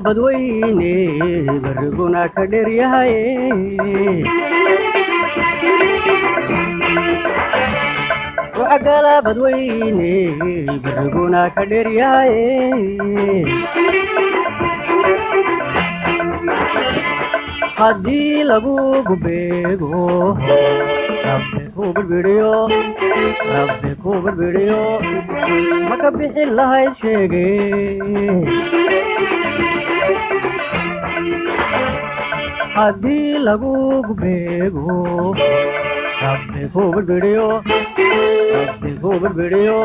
Badweyne bariguna ka dheryahay Ruuxa badweyne bariguna ka dheryahay Haddii lagugu beego Rabbi ku birbiriyo Rabbi ku birbiriyo Ma ka bixi lahayd sheege Haddii lagugu beego Rabbi ku birbiriyo Rabbi ku birbiriyo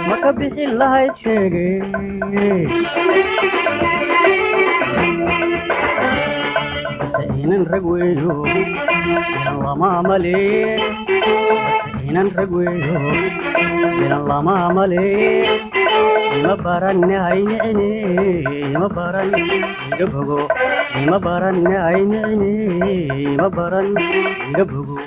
Ma ka bixi lahayd sheege Inan rag weeyo lama maleeye Inan rag weeyo lama maleeye Ima baran haynicine ima baran iga bogo ima baran haynicine ima baran iga bogo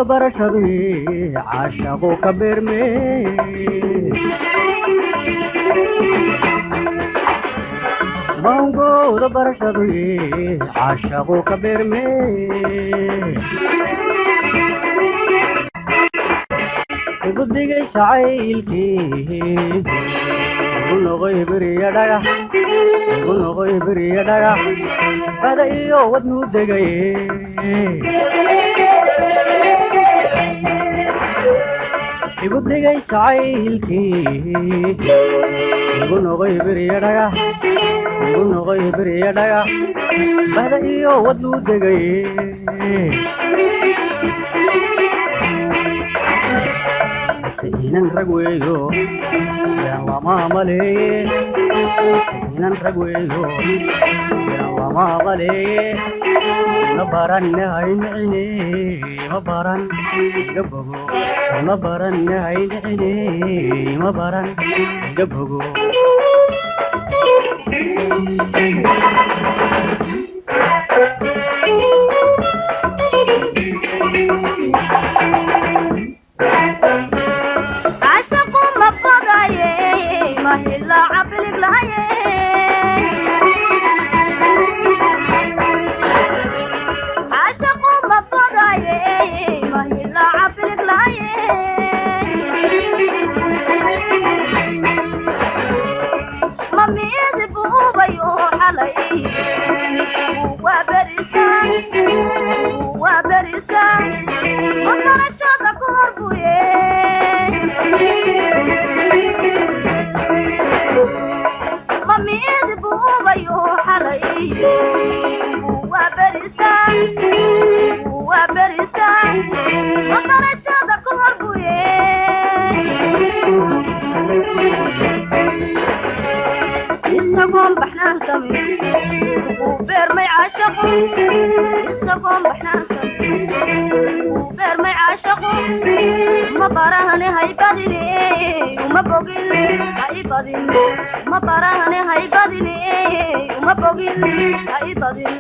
Barashadu caashaqu ka beerme Mangooda barashadu caashaqu ka beerme Igu digay jacaylkii igu noqoy beriya dhagax igu noqoy beriya dhagax Bada iyo wadnu degay Igu digay jacaylkii igu noqoy beriya dhagax igu noqoy beriya dhagax Bada iyo wadnu degay Inan rag weeyo lama maleeye Inan rag weeyo lama maleeye Ma baran haynicine ma baran iga bogo ma baran haynicine ma baran iga bogo Mami, Isagoon baxnaansamin uu beermay caashaqu, isagoon baxnaansamin uu beermay caashaqu, ma barahane haybadine, uma bogin haybadin, ma barahane haybadine, uma bogin haybadin.